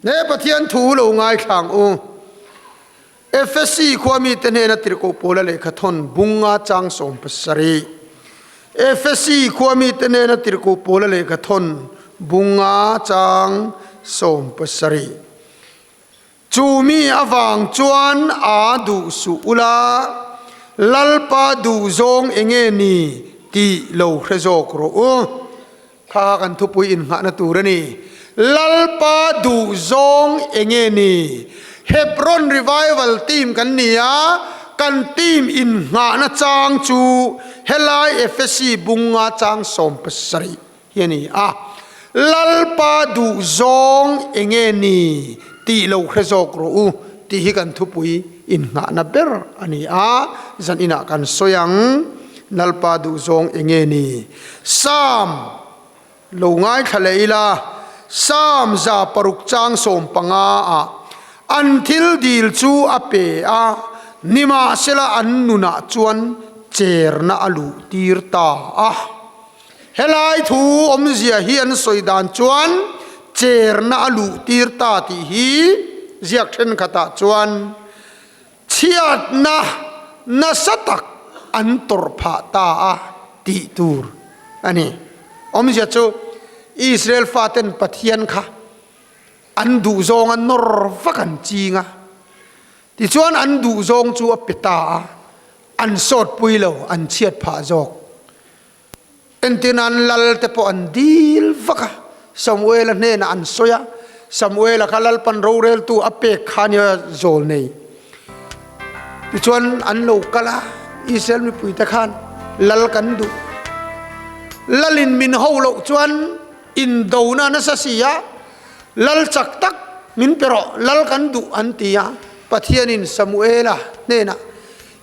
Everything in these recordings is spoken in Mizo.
He Pathian thu lo ngaithlang u. Efesi khua mite hnena tirhkoh Paula lehkha thawn bunga chang 70. Efesi khua mite hnena tirhkoh Paula lehkha thawn bunga chang 70. Chu mi avang chuan a duh suh ula, Lalpa duh zawng enge ni tih lo hre zawk rawh u. Kha kan thupui innghahna tur a ni. Lalpa duh zawng enge ni? Hebron Revival Team kan ni a, kan team innghahna chang chu helai Efesi bunga chang 70 hi a ni a. Lalpa duh zawng enge ni tih lo hre zawk rawh u tih hi kan thupui innghahna ber a ni a, zan inah kan sawi ang. Lalpa duh zawng enge ni? Sam lo ngaithla leh ila, Sam 600 chang 15 ah an thil dil chu a pe a, nimahsela an nunah chuan cherna a luh tir ta a. Helai thu awmzia hi an sawi dan chuan cherna a luh tir ta tih hi ziak thenkhatah chuan chhiatna nasa tak an tawrh phah ta a tih tur a ni. Awmzia chu Israel faten Pathian kha an duhzawng a nawr vak an ching a, tichuan an duhzawng chu a pe ta a, an sawtpui lo, an chhiat phah zawk. Entir nan lal te pawh an dil vak a, Samuela hnenah an sawi a, Samuela kha Lalpan roreltu a pek kha nia zawl nei. Tichuan an lo kal a, Israel mipuite khan lal kan duh. Lalin min ho loh chuan indona nasa si a, lal chak tak min pe rawh, lal kan duh an ti a, Pathianin Samuela hnenah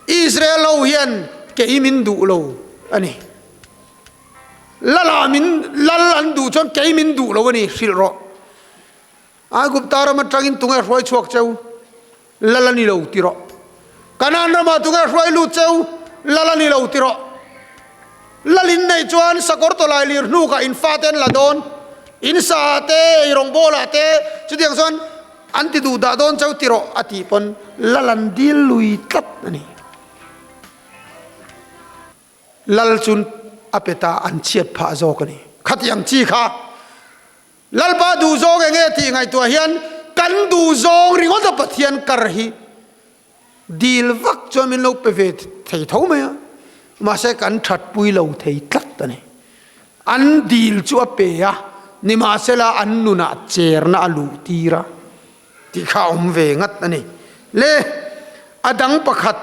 Israel ho hian kei min duh lo a ni. Lala min lal an duh chuan kei min duh lo a ni hrilh rawh. Aigupta ram atangin tunge hruai chhuak cheu lal a ni lo ti rawh. Kanaan ramah tunge hruai lut cheu lal a ni lo ti rawh. Lal in neih chuan sakawr tawlai lir hnukah in fate an la dawn. In sa ah te, eirawng bawl ah te chutiang chuan An ti duh dah dawn chauh ti rawh a tih pawn lal an dil lui tlat a ni. Lal chun a pe ta an chhiat phah zawk a ni. Khatiang chi kha Lalpa duh zawng enge tih ngaihtuah hian kan duh zawng ringawt a Pathian kar hi dil vak chuan min lo pe ve thei tho mai a, mahse kan thatpui lo thei tlat a ni. An dil chu a pe a, nimahsela an nunah cherna a luh tir a tih kha a awm ve ngat a ni. Le, a dang pakhat,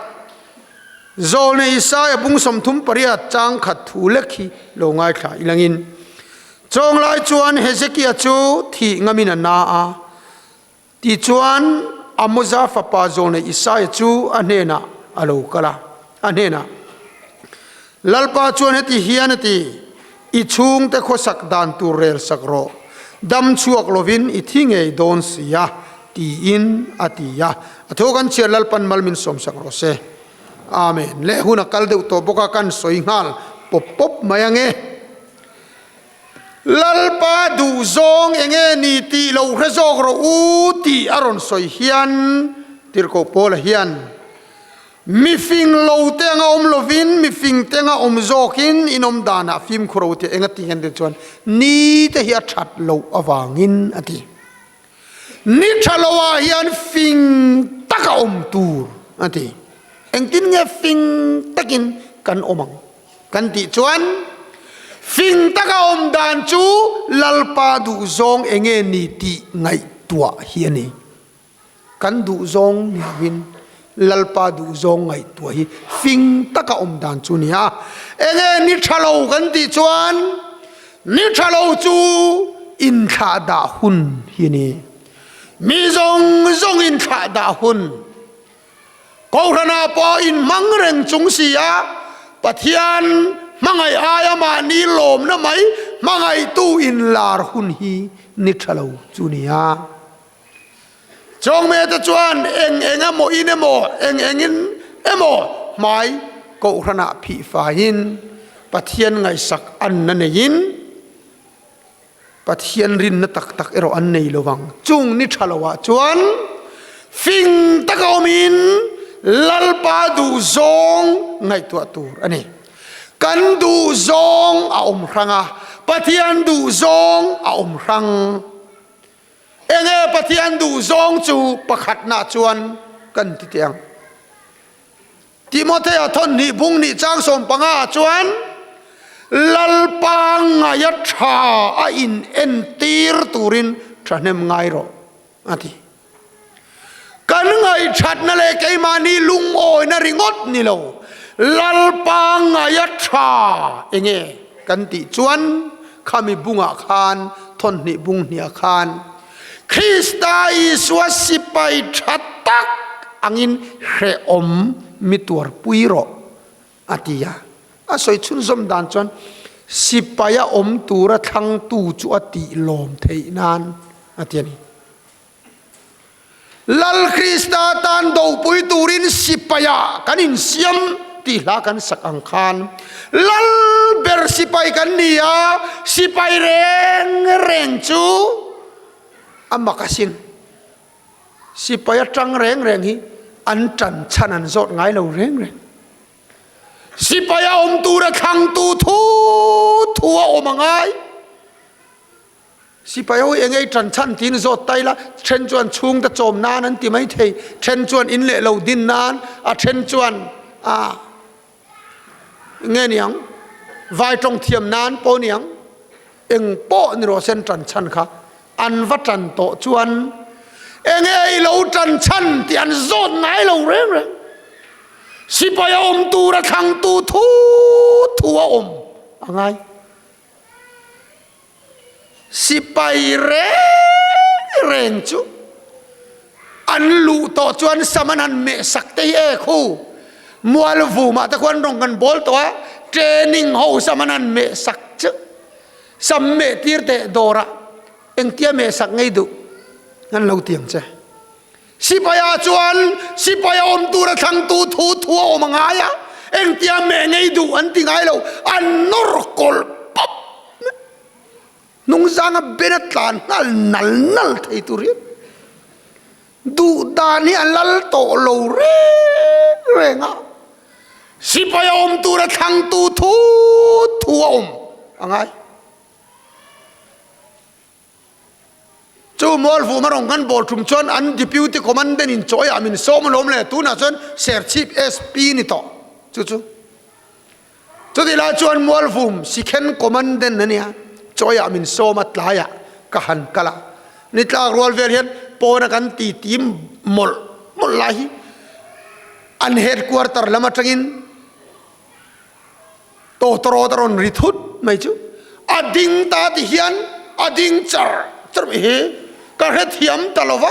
Zawlne Isaia bung 38 chang khat thu lek hi lo ngaithla ilangin, Chawnglai chuan Hezekia chu thih ngamin a na a, Tichuan, Amoza fapa Zawlnei Isaia chu a hnenah a lo kal a, a hnenah, Lalpa chuan heti hian a ti, I chhungte khawsak dan tur rel sak rawh, dam chhuak lovin i thi ngei dawn si a, tiin a ti a. A thu kan chhiar Lalpan mal min sawmsak rawh se. Amen. Leh hun a kal deuh tawh bawk a, kan sawi nghal pawp pawp mai ange. Lalpa duhzawng enge ni tih lo hre zawk rawh u tih a rawn sawi hian Tirhkoh Paula hian mifing lo te anga awm lovin mifing te anga awm zawkin in awm danah fimkhur rawh u tih enga ti hian te chuan ni te hi a that loh avangin a ti. Ni tha lo ah hian fing taka awm tur a ti. Engtin nge fing takin kan awm ang? Kan tih chuan fing taka awm dan chu Lalpa duhzawng enge ni tih ngaihtuah hi a ni. Kan duhzawng ni lovin Lalpa duhzawng ngaihtuah hi fing taka awm dan chu ni a. Enge ni tha lo kan tih chuan ni tha lo chu inthlah dah hun hi a ni. Mi zawng zawng inthlah dah hun. Kohhranah pawh inhmang reng chung si a, Pathian hmangaih aia mahni lawmna mai hmangaihtu inlar hun hi ni tha lo chu nia. Chawngmete chuan eng eng emaw in emaw, eng engin emaw hmai Kohhranah phih faiin Pathian ngaihsak anna neiin. Pathian rinna tak tak erawh an nei lo vang. Chung ni tha loah chuan fing taka awmin Lalpa duhzawng ngaihtuah tur a ni. Kan duhzawng a awm hrang a, Pathian duhzawng a awm hrang. Enge Pathian duhzawng chu pakhatna chuan kan ti teh ang. Timothea thawnhnih bung nih chang 15 ah chuan Lalpa ngaia tha a in entir turin thahnem ngai rawh a ti. Kan ngaihthatna leh keimahni lungawina ringawt ni lo, Lalpa ngaia tha enge kan tih chuan khami bungah khan thawnhnih bung hniah khan Krista Isua sipai tha tak angin hrehawm mi tuarpui rawh, a ti a. A sawi chhunzawm dan chuan sipaia awm tura thlangtu chu a tih lawm theih nan a ti a ni. Lal Krista tan dopui turin sipaia kan insiam tih hla kan sak ang khan Lal ber sipai kan ni a, sipai reng reng chu a mak asin. Sipai atang reng reng hi an tan chhan an zawt ngai lo reng reng. Sipai a awm tura thlangtu thu thu a awm a ngai. Sipai ho hi eng ei ṭan chhan tiin zawt ta ila, ṭhen chuan chhungte chawm nan an ti mai thei, ṭhen chuan in leh lo din nan, a ṭhen chuan a nge niang vai ṭawng thiam nan pawh niang, eng pawh ni rawh se an ṭan chhan kha an va ṭan tawh chuan eng ei lo ṭan chhan tih an zawt ngai lo reng reng. Sipai a awm tura thlangtu thu thu a awm a ngai. Sipai reng reng chu an luh tawh chuan sam an han meh sak te hi e khu mual vumah te khuan rawng kan bawl tawh a, training ho sam an han meh sak chu sam meh tir teh dawrah engtia meh sak ngei duh an lo ti ang che. Sipaia chuan sipaia awm tura thlangtu thu thu a awm a ngai a, engtia meh ngei duh an ti ngai lo, an nawr kawlh pawp mai. Hnungzanga ben a tlan nghal nal nal thei tur hian duh dan hi a lal tawh lo reng reng a, sipaia awm tura thlangtu thu thu a awm a ngai. Chu Mualvum a rawn kan bawl tum chuan an Deputy Commandant in chawi ah min sawm alawm le, tunah chuan Serchhip SP ni tawh chu chu. Chutih lai chuan Mualvum Sikhen Commandant a nia, chawi ah min sawm a tlai ah ka han kal a, ni tlak rual vel hian pawn a kan ti tim mawlh mawlh lai hi an headquarter lam atangin Tawtawrawt a rawn ri thut mai chu a ding ta ti hian a ding char char mai hi ka hrethiam ta lo va,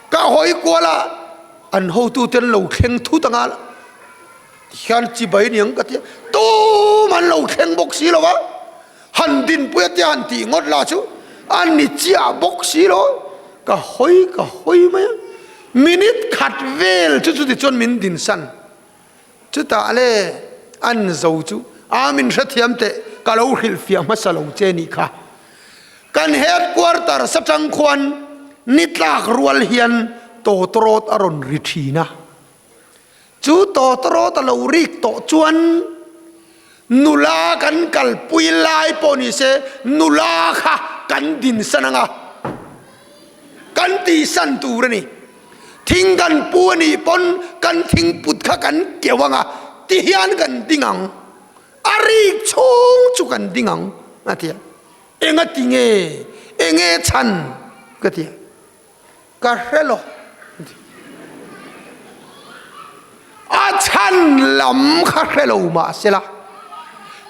ka hawi kual a, an hotu te an lo thleng thut anga ti hian chibai niang ka ti a, tum an lo thleng bawk si lo va, han dinpui a tia han tih ngawt lah chu a ni chiah bawk si lo, ka hawi ka hawi mai a, minute khat vel chu chuti chuan min dinsan. Chutah le an zo chu a min hrethiam teh ka lo hrilhfiah hmasa lo che nih kha. Kan headquarter satang khuan ni tlak rual hian tawtawrawt a rawn ri thin a. Chu tawtawrawt a lo rik tawh chuan nula kan kalpui lai pawh ni se nula kha kan dinsan anga kan tihsan tur a ni. Thing kan pu a nih pawn kan thing put kha kan keuh ang a, ti hian kan ding ang. A rik chhung chu kan ding ang, a ti a. Enga ti nge? Enge chhan? ka ti a. Ka hre lo, a ti. A chhan lam kha hre lo mah sela,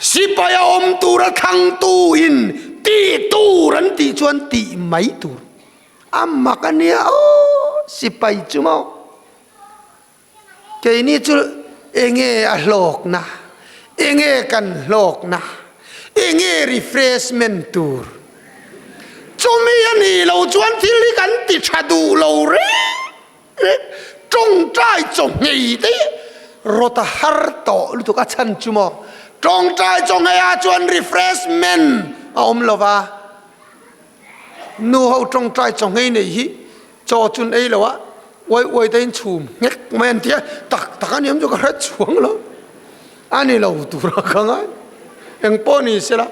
sipai a awm tura thlangtu in tih tur an tih chuan tih mai tur. A mak a nia aw sipai chu maw. Keini chu enge a hlawkna, enge kan hlawkna, enge refreshment tur. Chumi a nih lo chuan thil hi kan ti tha duh lo reng reng. Tawngtai chaw nghei te hi rawt a har tawh lutuk a chhan chu maw. Tawngtai chaw nghei ah chuan refreshment a awm lo va. Nu ho tawngtai chaw nghei nei hi chaw chun ei lo a uai uai te in chhum nghek mai an tia tak tak a niam chu ka hre chuang lo a ni lo tura ka ngai eng pawh ni sela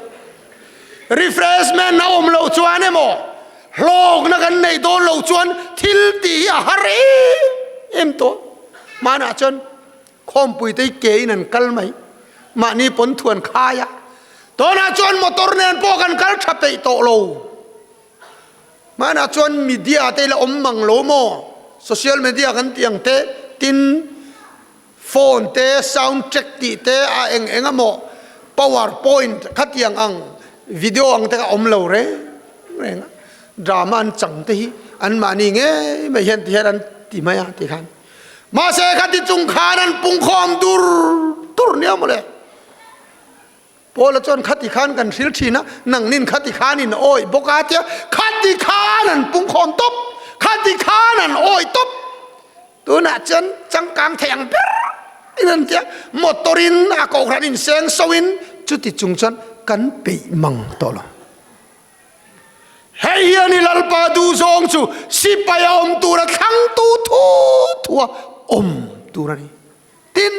refreshment a awm loh chuan emaw hlawkna kan neih dawn loh chuan thil tih hi a har em em tawh hmanah chuan Khawmpui te hi ke in an kal mai. Mahni pawn thu an khai a. Tunah chuan motor nen pawh kan kal tha peih tawh lo. Hmanah chuan media te la awm mang lo maw? Social media kan tih ang te, tin phone te, sound track tih te a eng eng emaw power point khatiang ang video ang te kha awm lo reng reng a. Drama an chang te hi anmahni ngei mai hian ti hian an ti mai a ti khan. Mahse khati chung khan an pungkhawm dur dur nia mawle. Paula chuan khati khan kan hril thin a, nangnin khati khan in awih bawk a tia, khati khan an pungkhawm tawp, khati khan an awih tawp. Tunah chuan changkang thei ang ber in an tia, motor in a kohhran in seng so in chuti chung chuan kan peih mang tawh lo. Hei hian i Lalpa duhzawng chu sipai a awm tura thlangtu thu thua awm tur a ni. Tin,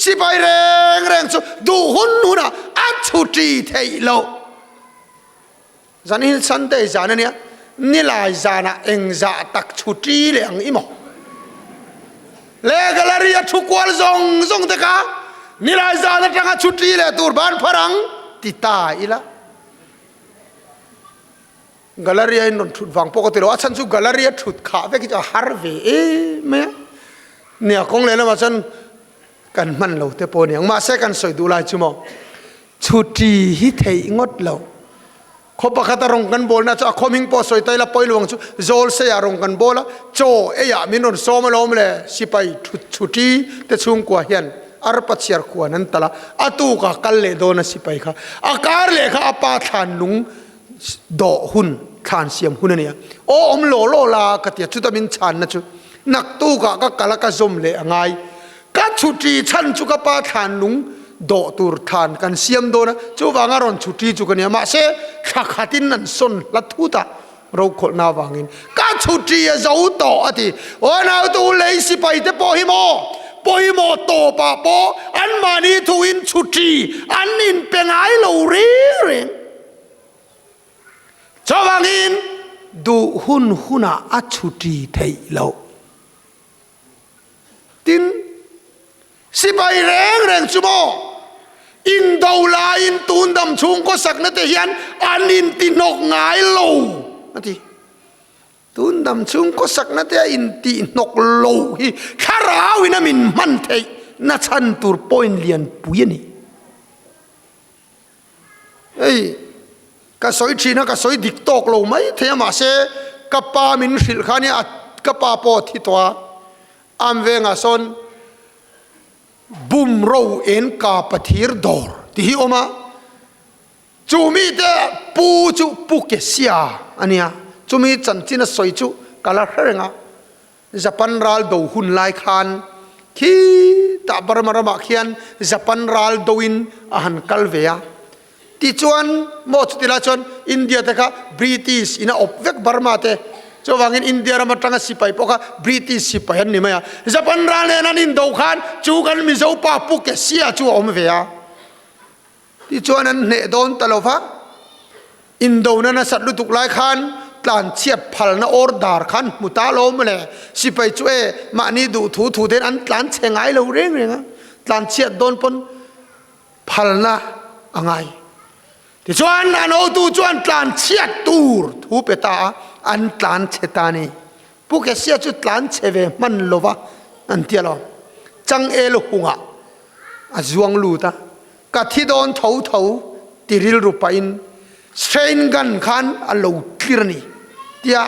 sipai reng reng chu duh hun hunah a chhuṭi theih loh. Zan hi Sunday zan a nia, nilai zanah engzah tak chhuṭi leh ang i maw? Le gallery a thu kual zawng zawng te kha nilai zan atanga chhuṭi leh tur ban phar ang ti ta ila. Gallery a in rawn thut vang pawh ka ti lo, a chhan chu gallery a thut khah vek hi chu a har ve em mai a, nia kawng leh lamah chuan kan hman lo te pawh a ni ang, mahse kan sawi duh lai chu maw chhuti hi theih ngawt lo, khaw pakhat a rawng kan bawl na chu a khaw hming pawh sawi ta ila pawi lo ang chu zawl sei ah rawng kan bawl a, chaw ei ah min rawn sawm alawm le sipai thut chhuti te chhungkua hian. Arpa chhiar khuan an talh a, a tuk a kal leh dawn a sipai kha. A kar leh kha a pa thlan lung dawh hun, thlan siam hun a ni a. Aw awm law law la ka ti a, chuta min chhanna chu naktukah ka kal a ka zawm leh a ngai. Ka chhuṭi chhan chu ka pa thlan lung dawh tur thlan kan siam dawn a, chuvanga rawn chhuṭi chu ka ni a. Mahse, thla khatin an sawn hla thut a, rokhawlhna avangin ka chhuṭi a zo tawh a ti. Aw nautu lei sipai te pawh hi maw pawimawh tawpah pawh anmahni thuin chhuṭi an inpe ngai lo reng reng. Chuvangin duh hun hunah a chhuṭi theih loh. Tin, sipai reng reng chu maw indo laiin tun dam chhung khawsakna te hian an intihnawk ngai lo a ti. Tun dam chhung khawsakna te a intihnawk lo hi thlarau in a min hman theih na chhan tur point lian pui a ni. Hei ka sawi thin a, ka sawi dik tawk lo mai thei a, mahse ka pa min hrilh kha nia, ka pa pawh a thi tawh a, am vengah sawn bum ro en ka pathir dawr tih hi a awm a, chu mite pu chu Pu Kesia a nia, chumi chanchin a sawi chu ka la hre reng a. Japan ral do hun lai khan khitah Burma ramah khian Japan ral doin a han kal ve a. Tichuan maw chuti lai chuan India te kha British in a awp vek Burma te. Chuvangin India ram atanga sipai pawh kha British sipai an ni mai a. Japan ral nen an indo khan chu kan Mizo pa Pu Kesia chu a awm ve a. Tichuan an hneh dawn ta lo va, indona nasat lutuk lai khan tlanchhiat phalna order khan hmu ta lo mawle. Sipai chu e mahni duh thu thu ten an tlan chhe ngai lo reng reng a, tlanchhiat dawn pawn phalna a ngai. Tichuan an hotu chuan tlanchhiat tur thu pe ta a, an tlan chhe ta a ni. Pu Kesia chu tlan chhe ve hman lo va an ti alawm. Changel hungah a zuang lut a, ka thi dawn tho tho ti rilru pahin strain gun khan a lo tlir a ni tia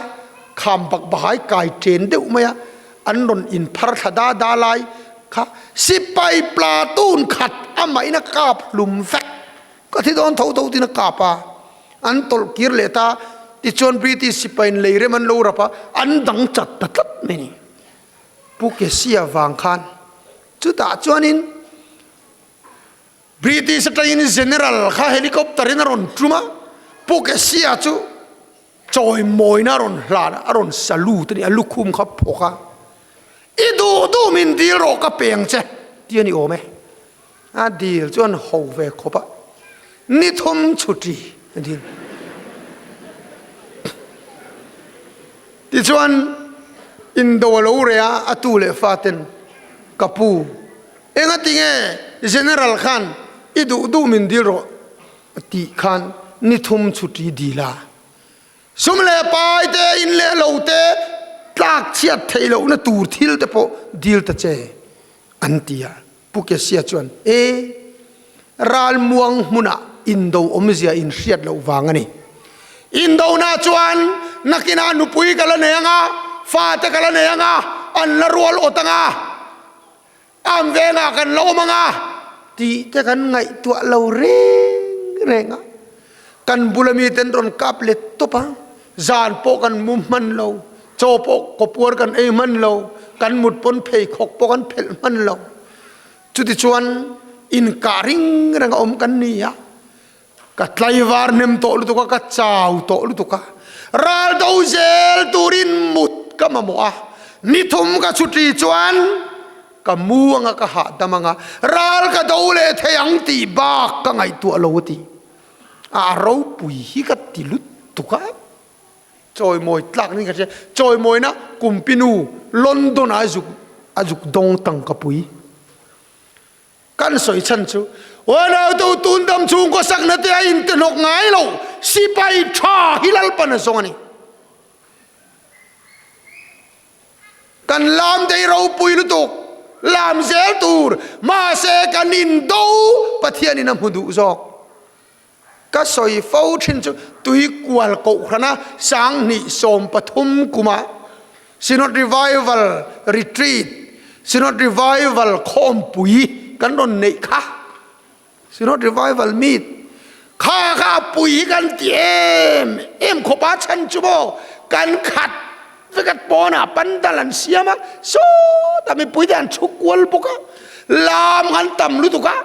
kham bak bahai kai chen deuh mai a, an rawn inphar thla da da lai kha sipai platoon khat amahin a kap hlum vek, ka thi dawn tho tho tiin a kap a, an tawlh kir leh ta, tichuan British sipaiin lei rem an lo rap a, an dang chat ta tlat mai a ni. Pu Kesia vang khan chutah chuanin British atangin General kha helicopter in a rawn tum a, Pu Kesia chu. Chawimawina a rawn hlan a, a rawn salute a ni, a lukhum kha phawk a, I duh duh min dil rawh ka peng che ti a ni awm e. A dil chu an ho ve khawp a, ni thum chhuti a dil. Tichuan indo a lo reh a, a tu leh fa ten ka pu engatinge General khan i duh duh min dil rawh a tih khan ni thum chhuti dil a, sum leh pai te, in leh lo te, tlak chhiat theih lohna tur thil te pawh dil ta che an ti a. Pu Kesia chuan, E, ralmuang hmunah indo awmzia in hriat loh vang a ni. Indona chuan nakinah nupui ka la nei ang a, fate ka la nei ang a, an la rual awt ang a, Am vengah kan la awm ang a tih te kan ngaihtuah lo reng reng a, kan bula miten rawn kap let tawp a, zan pawh kan mu hman lo, chaw pawh kawpuar kan ei hman lo, kan mut pawn pheikhawk pawh kan phelh hman lo. Chutichuan inkah ring reng a awm kan ni a, ka tlaivar hnem tawh lutuk a, ka chau tawh lutuk a, ral do zel turin mut ka mamawh a, ni thum ka chhuti chuan ka mu anga ka hahdam anga ral ka do leh thei ang tih bak ka ngaihtuah lo a ti. A ropui hi ka ti lutuk a, chawimawi tlak niin ka hria, chawimawina kumpinu London ah a zuk dawng tangkapui. Kan sawi chhan chu, Uanautu tun dam chhungkaw sakna te a intihnawk ngai lo, sipai tha hi Lalpan a zawng a ni. Kan lam dei ropui lutuk, lam zel tur, mahse kan indo Pathianin a hmu duh zawk. Ka sawi fo thin chu Tuikual Kohhrana 2013 kuma Synod Revival Retreat, Synod Revival khawmpui kan rawn neih kha, Synod Revival Meet kha kha a pui hi kan ti em em khawp a, chhan chu maw kan khat vek pawnah pandal an siam a, sawtah mipuite an chhuk kual bawk a, lam an tam lutuk a.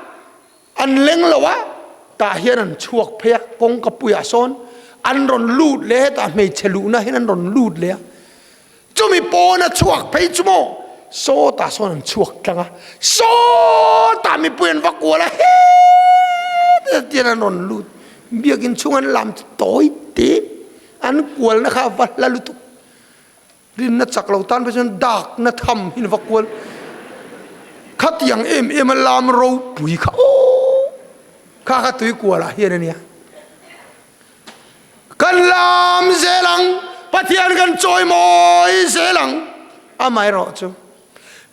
An leng lo a, tah hian an chhuak phei a, kawngka puiah sawn an rawn lut leh hetah hmeichhe luhna hian an rawn lut leh a, chumi pawn a chhuak phei chu maw sawtah sawn an chhuak tlang a, sawtah mipui an va kual a hetah tian an rawn lut, biakin chhung an lam chu tawi te an kualna kha a va hla lutuk. Rinna chak lo tan phei chuan dakna tham hi va kual khatiang em em a lam ropui kha aw kha kha tui kual ah hian ania kan lam zel ang Pathian kan chawimawi zel ang amaherawh chu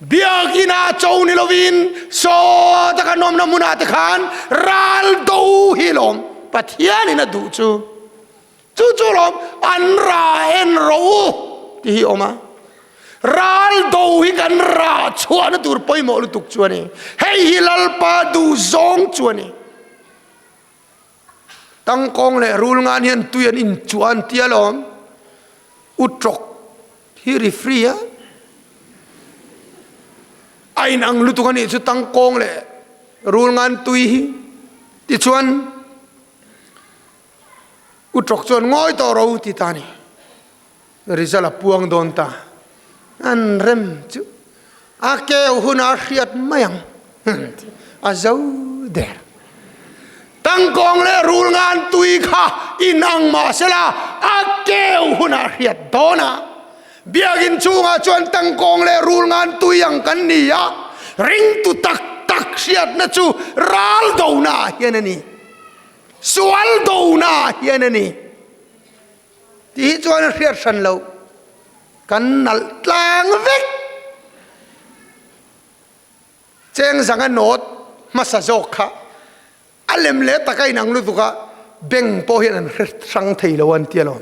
biakina cho ni lovin saw taka nawmna hmunah te khan ral do hi lawm Pathianin a duh chu. Chu chu lawm an ra en ro u ti hi awm a. Ral do hi kan ra chhuahna tur pawimawh lutuk chu a ni. Hei hi Lalpa duh zawng chu a ni. Tangkawng leh rul ngan hian tui an inchuah an tia lawm. U tawk hi ri free a. A inang lutuk a nih chu tangkawng leh rul ngan tui hi. Tichuan. U Tawk chuan ngawi tawh ro ti ta ni. Result a puang dawn ta. An rem chu a keu hunah a hriat mai ang. A zo der. Tangkawng leh rul ngan tui kha inang mah sela a keu hunah a hriat dawn a. Biakinn chungah chuan tangkawng leh rul ngan tui ang kan ni a, ringtu tak tak hriatna chu ral dona ah hian a ni. Sual dona hian a ni tih hi chuan a hriat hran loh. Kan nalh tlang vek. Cheng zanga nawt hmasa zawk kha a lem leh tak a inang lutuk a, bank pawh hian an hre hrang thei lo an ti alawm.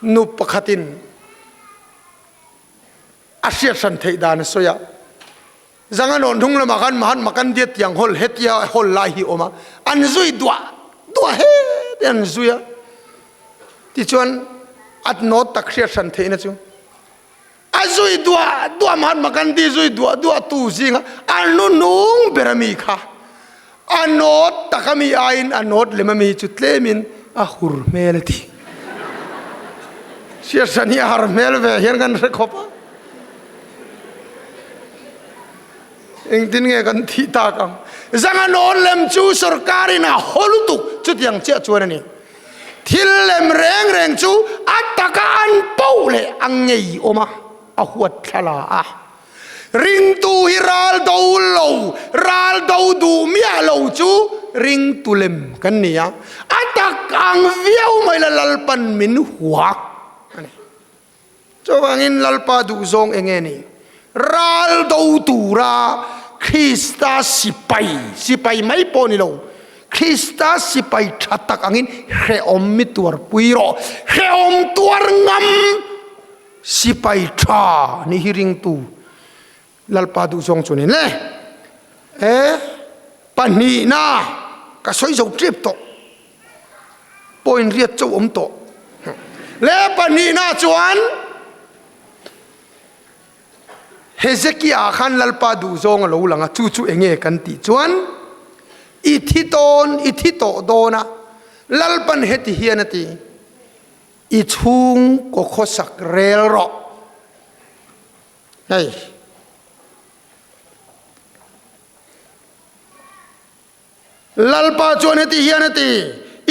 Nu pakhatin a hriat hran theih dan a sawi a. Zanga nawn hnung lamah khan Mahatma Gandhi a tiang hawl hetia hawl lai hi awm a, an zui duah duah het an zui a. Tichuan a nawt tak hriat hran theihna chu a zui duah duah Mahatma Gandhi zui duah duah tu zinga a hnuhnung ber ami kha a nawt tak ami aiin a nawt lem ami chu tlemin A hur hmel a ti. Hriatsan hi a har hmel ve hian kan hre khawp a. Engtin nge kan thih tak ang? Zanga nawn lem chu sorkar in a haw lutuk chutiang chiah chuan a ni. Thil lem reng reng chu a taka an poh leh a ngei awm a, a huat thla a. Ringtu hi ral do lo, ral do duh miah lo chu ringtu lem kan ni a. A tak ang viau mai la Lalpan min hua a ni. Chuvangin Lalpa duhzawng eng nge ni? Ral do tura Krista sipai, sipai mai pawh ni lo, Krista sipai tha tak angin hrehawm mi tuarpui rawh. Hrehawm tuar ngam Sipai tha ni hi ringtu Lalpa duhzawng chu nin le. E pahnihna ka sawi zo tep tawh. Point riat chauh awm tawh. Le pahnihna chuan Hezekia khan Lalpa duhzawng a lo lang a, chu chu enge kan tih chuan i thi tawn i thi tawh dawn a, Lalpan heti hian a ti. I chhung kaw khawsak rel rawh. Hei. Lalpa chuan heti hian a ti,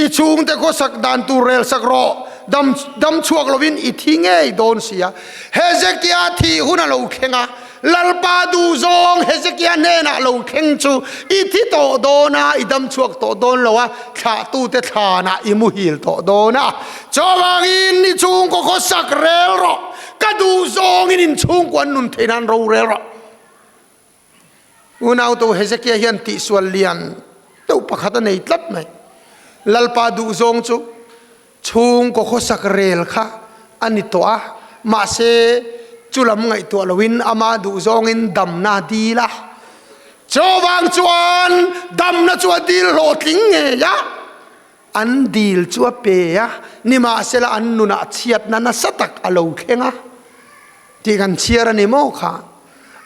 I chhungte khawsak dan tur rel sak rawh, dam dam chhuak lovin i thi ngei dawn si a. Hezekia thih hun a lo thleng a, Lalpa duhzawng Hezekia hnenah lo thleng chu i thi tawh dawn a, i dam chhuak tawh dawn lo a, thlahtute thlanah i muhil tawh dawn a. Chuvangin i chhungkaw khawsak rel rawh, ka duhzawngin in chhungkua an nun theih nan ro rel rawh. Unautu Hezekia hian tihsual lian deuh pakhat a nei tlat mai. Lalpa duhzawng chu Chhungkaw khawsak rel kha a ni tawh a, mahse chu lam ngaihtuah loin ama duh zawngin damna a dil a. Chuvang chuan damna chu a dil hlawhtling ngei a, an dil chu a pe a, nimahsela an nunah chhiatna nasa tak a lo thleng a tih kan chhiar a ni maw kha?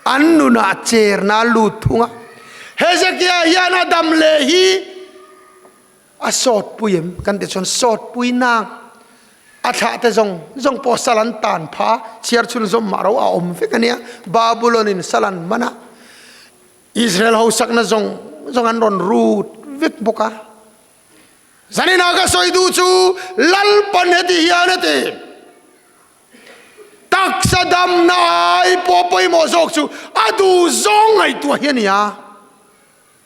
An nunah cherna a lut thung a. Hezekia hian a dam leh hi A sawt pui em? Kan ti chuan sawt pui nang. A thlah te zawng zawng pawh sal an tan pha a, chhiar chhun zawm mah ro a awm vek a nia. Babulon in sal an man a, Israel ho sakna zawng zawng an rawn rut vek bawk a. Zaninah ka sawi duh chu Lalpan heti hian a ti. Taksa damna ai pawh pawimawh zawk chu a duh zawng ngaihtuah hi a ni a.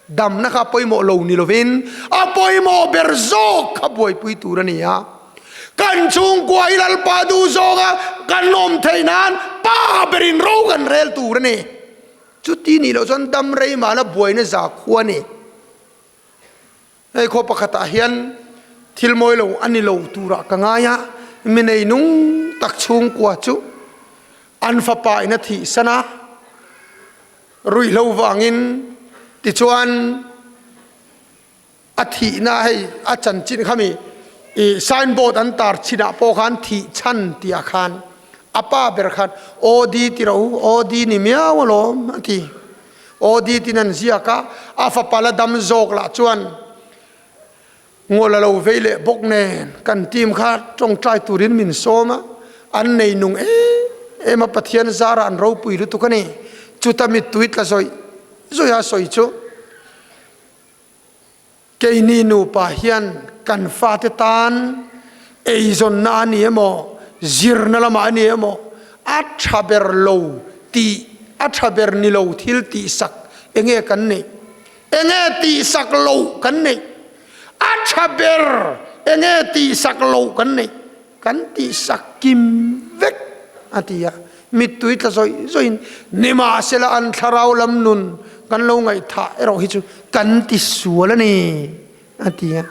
Damna kha a pawimawh lo ni lovin a pawimawh ber zawk kha buaipui tur a ni a. Kan chhungkua hi Lalpa duh zawnga kan awm theih nan pa berin ro kan rel tur a ni. Chuti nih loh chuan dam rei mahla buaina za khua a ni. Hei khaw pakhatah hian thil mawi lo a ni lo turah ka ngai a, mi nei nung tak chhungkua chu an fapa in a thihsan a. Ruihhlo vangin tichuan a thihna hei a chanchin khami i signboard an tar chinah pawh khan thih chhan tih ah khan a pa ber khan OD ti ro OD ni miau alawm a ti. OD tin an ziak a, a fapa la dam zawk lah chuan ngawl a lo vei leh bawk nen kan team kha tawngtai turin min sawm a, an nei nung em em a, Pathian zara an ropui lutuk a ni. Chuta mittui tla zawih zawih a sawi chu keini nupa hian kan fate tan eizawnna a ni emaw zirna lamah a ni emaw a tha ber lo tih a tha ber ni lo thil tihsak enge kan neih. Enge tihsak loh kan neih? A tha ber enge tihsak loh kan neih? Kan tihsak kim vek a ti a. Mittui tla zawih zawihin nimahsela an thlarau lam nun kan lo ngaihthah erawh hi chu kan tisual a ni a ti a.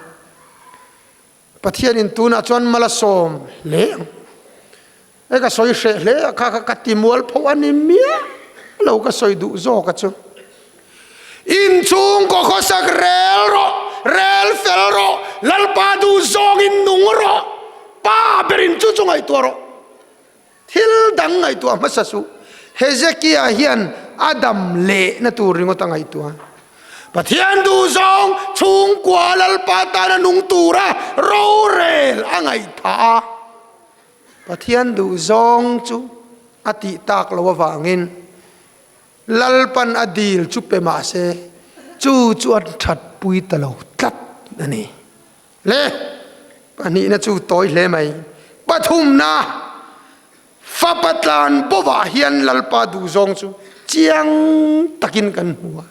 Pathianin tunah chuan mal a sawm hle ang. Hei ka sawi hreh hle a, kha kha ka ti mual pho a ni miah lo ka sawi duh zawk a chu. Inchhung kaw khawsak rel rawh, rel fel rawh, Lalpa duh zawngin nung rawh, Pa berin chu chu ngaihtuah rawh. Thil dang ngaihtuah hmasa suh. Hezekia hian a dam lehna tur ringawt a ngaihtuah. Pathian duhzawng chhungkua Lalpa tana nung tura rorel a ngaihthah a. Pathian duhzawng chu a tih tak loh avangin Lalpan a dil chu pe mah se chu chu an thatpui ta lo tlat a ni. Le pahnihna chu tawi hle mai. Pathumna, Fapa tlan bawvah hian Lalpa duhzawng chu chiang takin kan hmu a.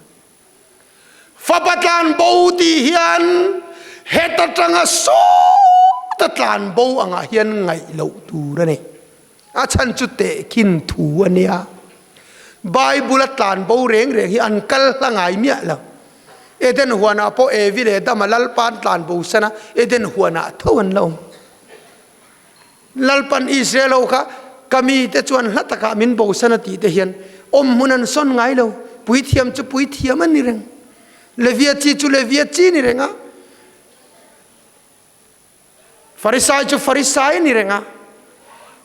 Fapa tlan bo tih hian heta tanga sawta tlan bo angah hian ngaih loh tur a ni. A chhan chu tehkhin thu a nia. Bible a tlan bo reng reng hi an kal hla ngai miah lo. Eden huanah pawh Evi leh Adama Lalpa an tlan bo san a, Eden huanah tho an la awm. Lalpan Israel ho kha ka mite chuan hla takah min bosan a tih te hian awmhmun an sawn ngai lo. Puithiam chu puithiam a ni reng. Levia chi chu Levia chi ni reng a. Farisai chu Farisai ni reng a.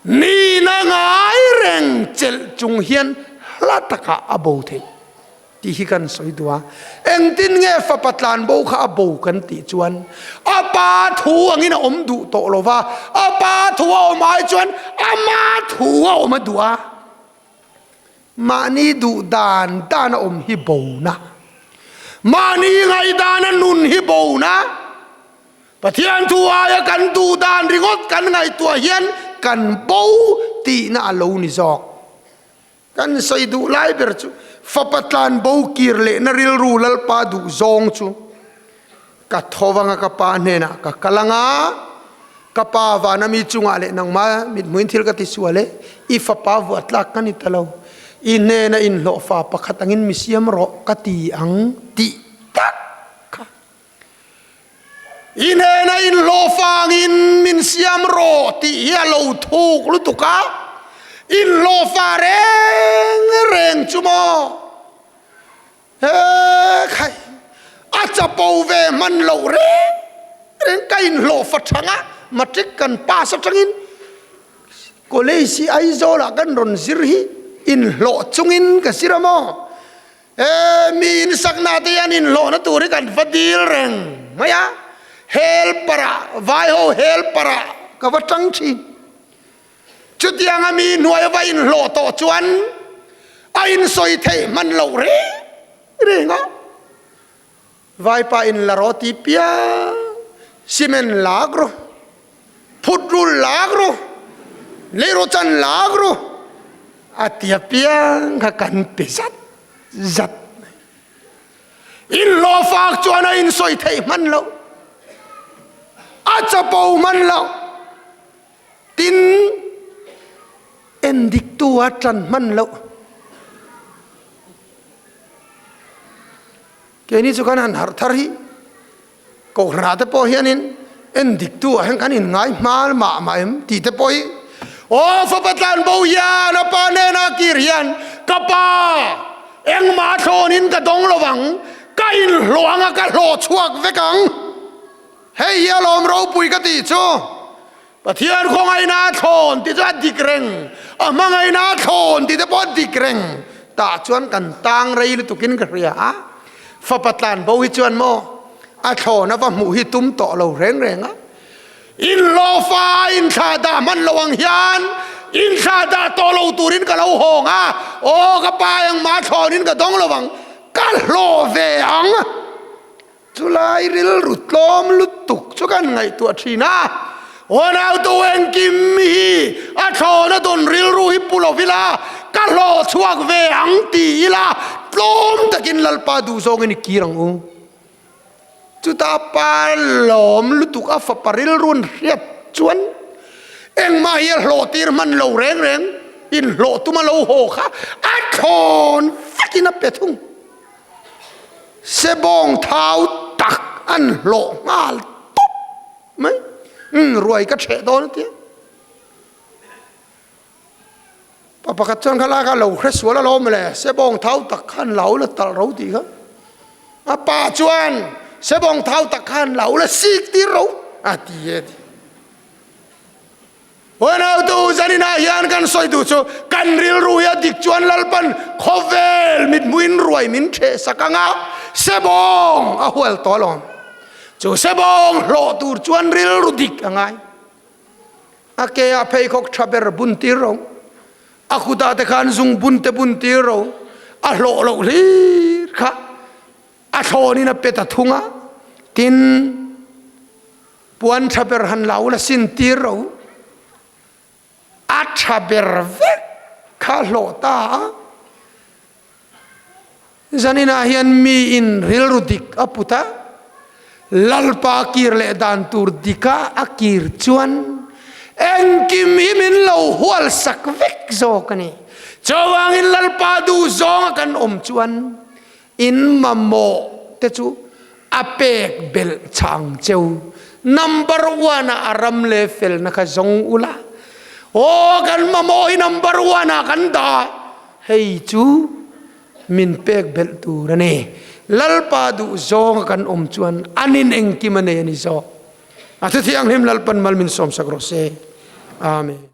Nihna ngai reng chelh chung hian hla takah a bo thei. Tih hi kan sawi duh a. Engtin nge fapa tlanbo kha a bo kan tih chuan a pa thu angin a awm duh tawh lo va, a pa thu a awm ai chuan ama thu a awm a duh a. Mahni duh dan dan a awm hi bona. Mahni ngaihdan a nun hi bona. Pathian thu aia kan duh dan ringawt kan ngaihtuah hian kan bo tihna a lo ni zawk. Kan sawi duh lai ber chu fapa tlan bo kir lehna rilru Lalpa duh zawng chu ka tho vanga ka pa hnenah ka kal anga, ka pa vana mi chungah leh nangma mithmuin thil ka ti sual e, i fapa vuah tlak ka ni ta lo, i hnena inhlawhfa pakhat angin mi siam rawh ka ti ang tih tak kha. I hnena inhlawhfa angin min siam rawh tih hi a lo thuk lutuk a, inhlawhfa reng reng chu maw? He khai, a chapo ve hman loh reng reng ka inhlawhfa thang a, matric kan pass atangin college hi Aizawl-ah kan rawn zir hi inhlawh chungin ka zir a maw? He mi insakna te hian inhlawhna tur hi kan va dil reng mai a, helper ah, vai ho helper ah ka va tang thin. Chutianga mi hnuai va inhlawh tawh chuan a insawi theih hman loh reng reng a. Vaipa in la rawh ti piang, cement lak ru, phut rul lak ru, leirawh chan lak ru a ti apiang kha kan pe zat zat mai. Inhlawh fak chuan a insawi theih hman loh, a chapo hman loh, tin endiktu a tan hman loh. Keini chu kan han harh thar hi Kohhranah te pawh hianin en diktu ah hian kan inngai hma mah mah em tih te pawh hi aw fapa tlan bo hian a pa hnena kir hian ka pa engmah thlawnin ka dawng lo vang ka inhlawh anga ka hlawh chhuak vek ang hei hi alawm ropui ka tih chu Pathian khawngaihna a thlawn tih chu a dik reng, a hmangaihna a thlawn tih te pawh a dik reng. Tah chuan kan tang rei lutukin ka hria a, fapa tlan bo hi chuan maw a thlawn a va hmuh hi tum tawh lo reng reng a. Inhlawhfa a inthlah dah hman lo ang hian inthlah dah tawh lo turin ka lo hawng a, aw ka pa engmah thlawnin ka dawng lo ang, ka hlawh ve ang. Chulai rilru tlawm lutuk chu kan ngaihtuah thin a, Unautu engkim hi a thlawna dawn rilru hi pu lo ila, ka hlawh chhuak ve ang ti ila, tlawm takin Lalpa duh zawngin i kir ang u. Chutah pa lawm lutuk a fapa rilru'n hriat chuan engmah hi a hlawh tir hman lo reng reng, inhlawh tuma lo haw kha a thlawn vekin a pe thung. Sebawng thau tak an hlawh nghal tawp mai. Umm ruai ka ṭheh dawn a tia. Pa pakhat chuan kha lai kha lo hre sual alawm le, sebawng thau tak khan lo la talh ro tih kha. A pa chuan sebawng thau tak khan lo la sik tir ro a ti e ti. Unautu zaninah hian kan sawi duh chu kan rilru hi a dik chuan Lalpan khawvel mithmuhin ruai min ṭheh sak ang a, Sebawng a hual tawh alawm. Chu sebawng hlawh tur chuan rilru dik a ngai. A ke ah pheikhawk tha ber bun tir ro. A kutah te khan zung bun te bun tir ro. A hlawh loh hlir kha a thlawnin a pe ta thung a. Tin, puan tha ber han la ula sin tir ro. A tha ber vek kha hlawh ta a. Zaninah hian miin rilru dik a put a, Lalpa kir leh dan tur dika a kir chuan engkim hi min lo hualsak vek zawk a ni. Chuvangin Lalpa duh zawnga kan awm chuan in mamawh te chu a pek belh chang cheu. Number one ah a ram leh felna kha zawng ula, aw kan mamawh hi number one ah kan dah. Hei chu min pek belh tur a ni. Lalpa duh zawnga kan awm chuan anin engkim a nei a ni zawk. A thuthianghlim Lalpan mal min sawmsak rawh se. Amen.